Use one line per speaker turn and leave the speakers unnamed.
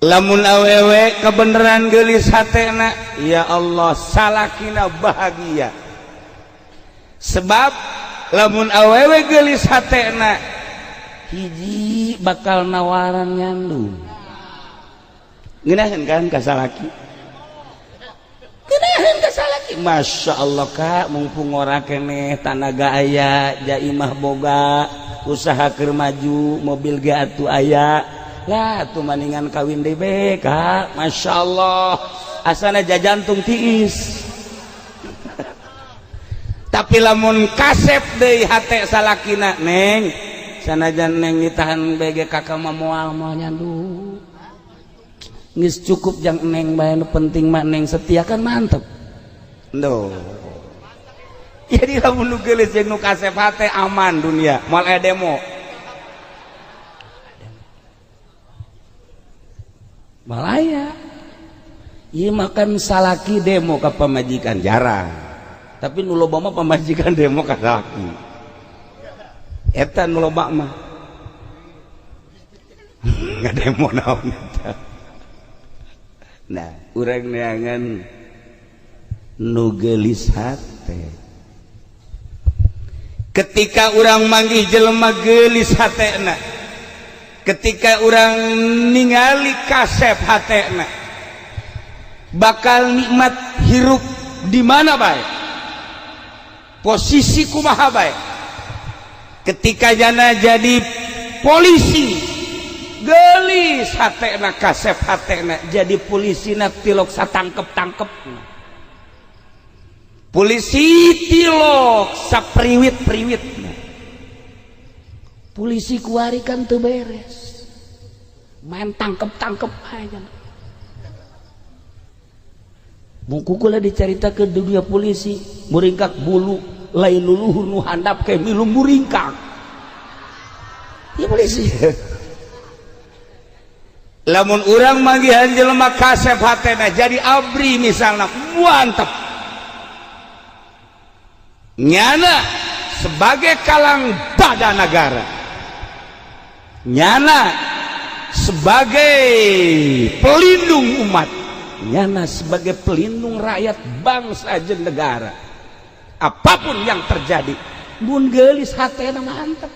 Lamun awewe kebenaran gelis hatena, ya Allah, salakina bahagia, sebab lamun awewe gelis hatena, hiji bakal nawaran nyandung. Ngeunaheun kan ka salaki? Ngeunaheun ka salaki. Masya Allah, Kak, mumpung ora keneh, tanaga aya, jaimah boga, usaha keur maju, mobil ge atuh aya lah tuh, maningan kawin deui be, Kak. Masya Allah, asana jajantung tiis. Tapi lamun kasep deui hate salakina, "Neng, sanajan Neng ditahan bege, Kakak mah moal moal nyandu, geus cukup jang Neng bae, nu penting mah Neng setia," kan mantep. Duh. Jadi lamun nu geulis jeung nu kasep hate, aman dunia, moal aya demo. Malaya. Ieu makan salaki demo ka pamajikan jarang. Tapi nu loba mah pamajikan demo ka salaki. Eta nu loba mah. Nggak demo naon eta. Nah, urang neangan nu geulis hate. Ketika urang manggih jelema geulis hatena, ketika urang ningali kasep hatena, bakal nikmat hirup di mana bae, posisi kumaha bae. Ketika jana jadi polisi, gelis hatena, kasep hatena, jadi polisi na tilok satangkep tangkep, polisi tilok sapriwit-priwit. Polisi kuari kan tuh beres main tangkep-tangkep aja. Buku kula dicerita ke dunia polisi, muringkak bulu lain luluhur, nu handap kayak milu muringkak ya polisi. Lamun urang manggihan jelema kasep hatena, jadi ABRI misalnya, mantap. Nyana sebagai kalang badan negara, nyana sebagai pelindung umat, nyana sebagai pelindung rakyat, bangsa jeung negara, apapun yang terjadi, mun geulis hatena mantep.